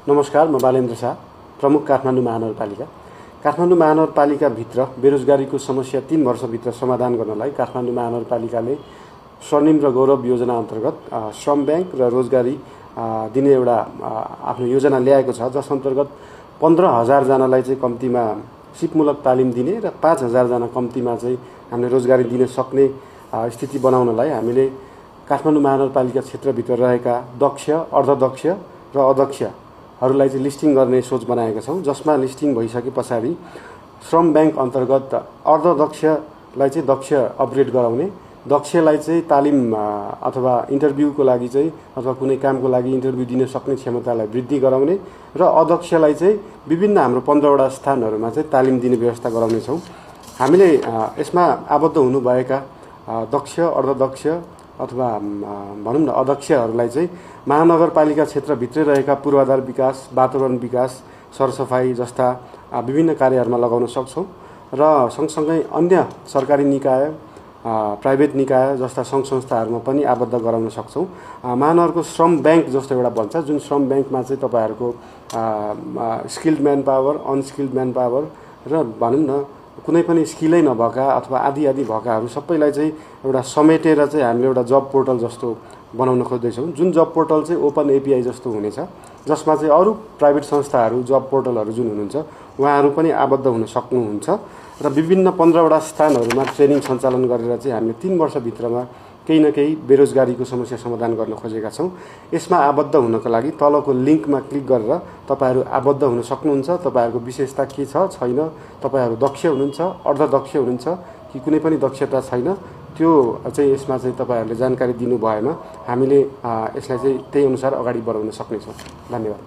नमस्कार, म बालेन्द्र शाह, प्रमुख काठमाडौँ महानगरपालिका। काठमाडौँ महानगरपालिकाभित्र बेरोजगारीको समस्या 3 वर्षभित्र समाधान गर्नलाई काठमाडौँ महानगरपालिकाले स्वर्णिम र गौरव योजना अन्तर्गत श्रम ब्याङ्क र रोजगारी दिने एउटा आफ्नो योजना ल्याएको छ, जस अन्तर्गत 15,000 जनालाई चाहिँ कम्तीमा सिपमूलक तालिम दिने र 5,000 जना कम्तीमा चाहिँ हामीले रोजगारी दिन सक्ने स्थिति बनाउनलाई हामीले काठमाडौँ महानगरपालिका क्षेत्रभित्र रहेका दक्ष, अर्धदक्ष र अदक्षहरूलाई चाहिँ लिस्टिङ गर्ने सोच बनाएका छौँ, जसमा लिस्टिङ भइसके पछाडि श्रम ब्याङ्क अन्तर्गत अर्धदक्षलाई चाहिँ दक्ष अपग्रेड गराउने, दक्षलाई चाहिँ तालिम अथवा इन्टरभ्यूको लागि चाहिँ अथवा कुनै कामको लागि इन्टरभ्यू दिन सक्ने क्षमतालाई वृद्धि गराउने र अदक्षलाई चाहिँ विभिन्न हाम्रो 15वटा स्थानहरूमा चाहिँ तालिम दिने व्यवस्था गराउनेछौँ। हामीले यसमा आबद्ध हुनुभएका दक्ष, अर्धदक्ष अथवा भनौँ न अदक्षहरूलाई चाहिँ महानगरपालिका क्षेत्रभित्रै रहेका पूर्वाधार विकास, वातावरण विकास, सरसफाई जस्ता विभिन्न कार्यहरूमा लगाउन सक्छौँ र सँगसँगै अन्य सरकारी निकाय, प्राइभेट निकाय जस्ता सङ्घ संस्थाहरूमा पनि आबद्ध गराउन सक्छौँ। महानगरको श्रम ब्याङ्क जस्तो एउटा बन्छ, जुन श्रम ब्याङ्कमा चाहिँ तपाईँहरूको skilled man power, unskilled man power र भनौँ न कुनै पनि स्किलै नभएका अथवा आदि भएकाहरू सबैलाई चाहिँ एउटा समेटेर चाहिँ हामीले एउटा जब पोर्टल जस्तो बनाउन खोज्दैछौँ, जुन जब पोर्टल चाहिँ ओपन एपिआई जस्तो हुनेछ, जसमा चाहिँ अरू प्राइभेट संस्थाहरू, जब पोर्टलहरू जुन हुनुहुन्छ उहाँहरू पनि आबद्ध हुन सक्नुहुन्छ र विभिन्न 15वटा स्थानहरूमा ट्रेनिङ सञ्चालन गरेर चाहिँ हामीले 3 वर्षभित्रमा केही न केही बेरोजगारीको समस्या समाधान गर्न खोजेका छौँ। यसमा आबद्ध हुनको लागि तलको लिङ्कमा क्लिक गरेर तपाईँहरू आबद्ध हुन सक्नुहुन्छ। तपाईँहरूको विशेषता के छ छैन, तपाईँहरू दक्ष हुनुहुन्छ, अर्धदक्ष हुनुहुन्छ कि कुनै पनि दक्षता छैन, त्यो चाहिँ यसमा चाहिँ तपाईँहरूले जानकारी दिनु भएमा हामीले यसलाई चाहिँ त्यही अनुसार अगाडि बढाउन सक्नेछौँ। धन्यवाद।